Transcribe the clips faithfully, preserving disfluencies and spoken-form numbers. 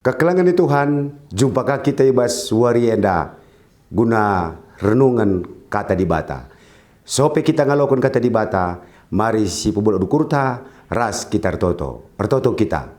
Kekelengen ni Tuhan, jumpa ka kita i bas wari enda guna renungen Kata Dibata. Sope kita ngaloken Kata Dibata, mari sipebulak ukurta ras kita ertoto. Ertoto kita.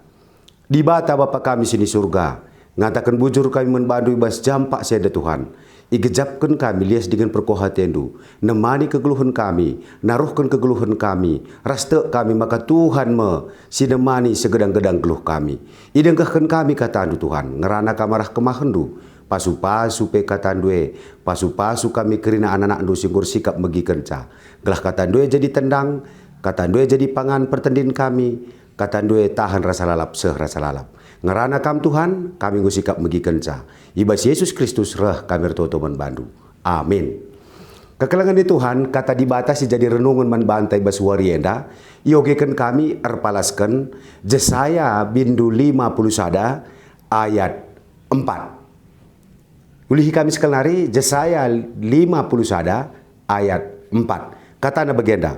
Dibata Bapa kami si ni Surga, ngataken bujur kami man bandu i bas jampak si enda Tuhan. Igejapken kami lias dingen perkuah atendu, nemani kegeluhen kami, naruhken kegeluhen kami, ras tek kami maka Tuhan me si nemani segedang-gedang geluh kami. Idengkehken kami katandu Tuhan, ngerana kam arah kemahenndu. Pasu-pasu pe katandu e, pasu-pasu kami kerina anak-anakndu si enggo ersikap megikenca. Gelah katandu e jadi tendang, katandu e jadi pangan pertendin kami, katandu e tahan rasa lalap seh rasa lalap. Ngerana kam Tuhan, kami enggo sikap megikenca. I bas Yesus Kristus reh kami ertoto man bandu. Amin. Kekelengen ni Tuhan, Kata Dibata si jadi renungen man banta i bas wari enda, iogeken kami erpalasken Jesaya bindu lima puluh sada ayat empat. Ulihi kami sekali nari, Jesaya lima puluh sada ayat empat. Katana bagenda,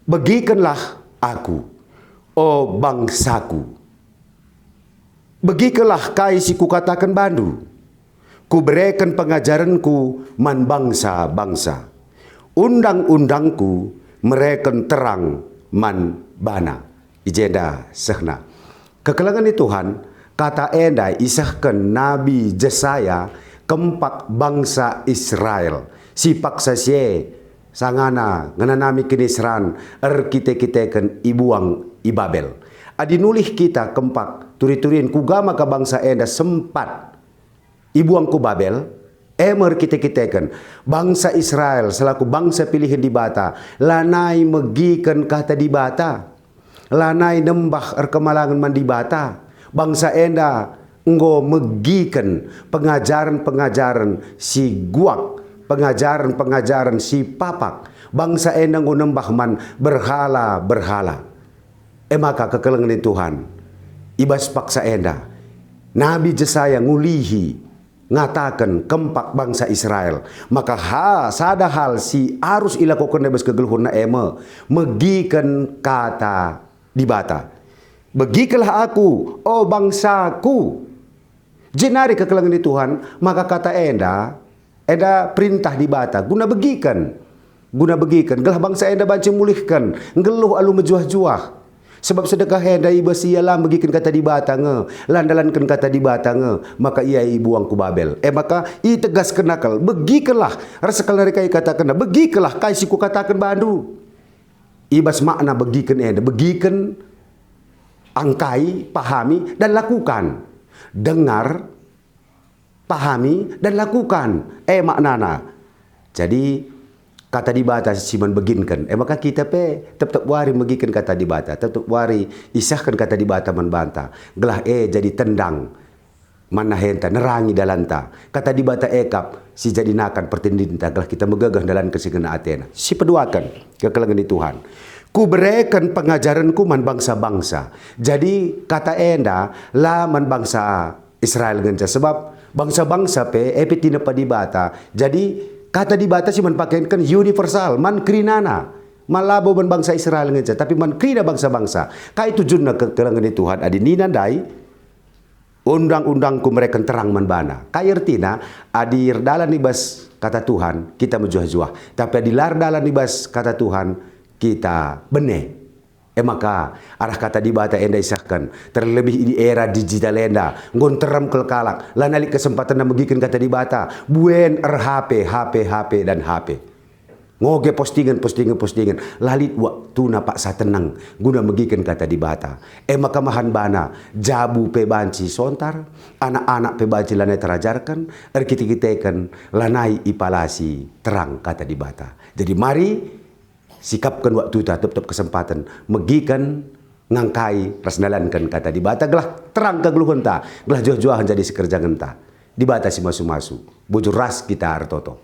"Begikenlah Aku, o bangsaKu. Begikenlah kai si Kukataken bandu. Kubereken pengajarenKu man bangsa-bangsa. Undang-undangKu mereken terang man bana." I jenda sehna. Kekelengen ni Tuhan, kata enda isehken Nabi Jesaya kempak bangsa Israel. Si paksa si e sangana ngenanami kiniseran erkite-kiteken ibuang i Babel. Adi nulih kita kempak turi-turin kuga maka bangsa enda sempat ibuang ku Babel, e me erkite-kiteken bangsa Israel selaku bangsa pilihen Dibata lanai megiken Kata Dibata, lanai nembah erkemalangen man Dibata. Bangsa enda enggo megiken pengajaren-pengajaren si guak, pengajaren-pengajaren si papak. Bangsa enda enggo nembah man berhala-berhala. E maka kekelengen ni Tuhan, i bas paksa enda, Nabi Jesaya ngulihi, ngataken kempak bangsa Israel, maka ha, sada hal si arus ilakokenna i bas kegeluhenna e me megiken Kata Dibata. "Begikenlah Aku, o bangsaKu." Jenari kekelengen ni Tuhan, maka kata enda, enda perintah Dibata guna begiken. Guna begiken, gelah bangsa enda banci mulihken, nggeluh alu mejuah-juah. Sebab sedekah enda i bas ia la megiken Kata Dibata nge, la ndalanken Kata Dibata nge, maka ia ibuang ku Babel. E maka itegaskenna kal, "Begikenlah," ras sekali nari kai ikatakenna, "Begikenlah kai si Kukataken bandu." I bas makna begiken enda, begiken, angkai, pahami, dan lakukan. Dengar, pahami, dan lakukan. E maknana. Jadi, Kata Dibata si man beginken. E maka kita pe tep-tep wari megiken Kata Dibata, tep-tep wari isehken Kata Dibata man banta, gelah e jadi tendang man nahenta, nerangi dalanta. Kata Dibata e kap si jadi nakan pertendinta, gelah kita megegeh ndalanken si ngena atena. Si peduaken, kekelengen ni Tuhan. "Kubereken pengajarenKu man bangsa-bangsa." Jadi, kata enda la man bangsa Israel ngenca, sebab bangsa-bangsa pe e pe tinepa Dibata. Jadi, Kata Dibata si man pakenken universal, man kerinana. Man labo man bangsa Israel ngenca, tapi man kerina bangsa-bangsa. Kai tujunna kekelengen ni Tuhan adi nina ndai, "Undang-undangKu mereken terang man bana"? Kai ertina? Adi erdalan i bas Kata Tuhan, kita mejuah-juah. Tapi adi la erdalan i bas Kata Tuhan, kita bene. E maka, arah Kata Dibata enda isehken, terlebih i era digital enda, enggo nterem kal kalak, lanai lit kesempatenna megiken Kata Dibata, buen er-H P, H P, H P, dan H P. Ngoge postingen, postingen, postingen, la lit waktuna paksa tenang guna megiken Kata Dibata. E maka mahan bana, jabu pe banci sontar, anak-anak pe banci lanai terajarken, erkite-kiteken, lanai ipalasi terang Kata Dibata. Jadi mari, sikapken waktuta tep-tep kesempaten, megiken, ngangkai, ras ndalanken Kata Dibata, gelah terang kegeluhenta, gelah juah-juahen jadi sikerjangenta. Dibata si masu-masu, bujur ras kita ertoto.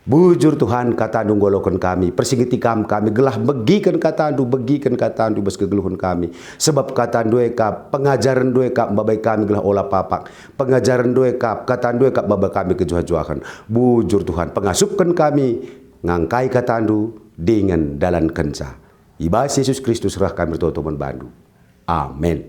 Bujur Tuhan, KataNdu ngaloken kami, persingeti Kam kami, gelah begiken KataNdu, begiken KataNdu bas kegeluhen kami. Sebab KataNdu e kap, pengajarenNdu e kap mbabai kami gelah ola papak. PengajarenNdu e kap, KataNdu e kap maba kami kejuah-juahen. Bujur Tuhan, pengasupken kami, ngangkai KataNdu, dingen dalankenca. I bas Yesus Kristus reh kami ertoto man baNdu. Amin.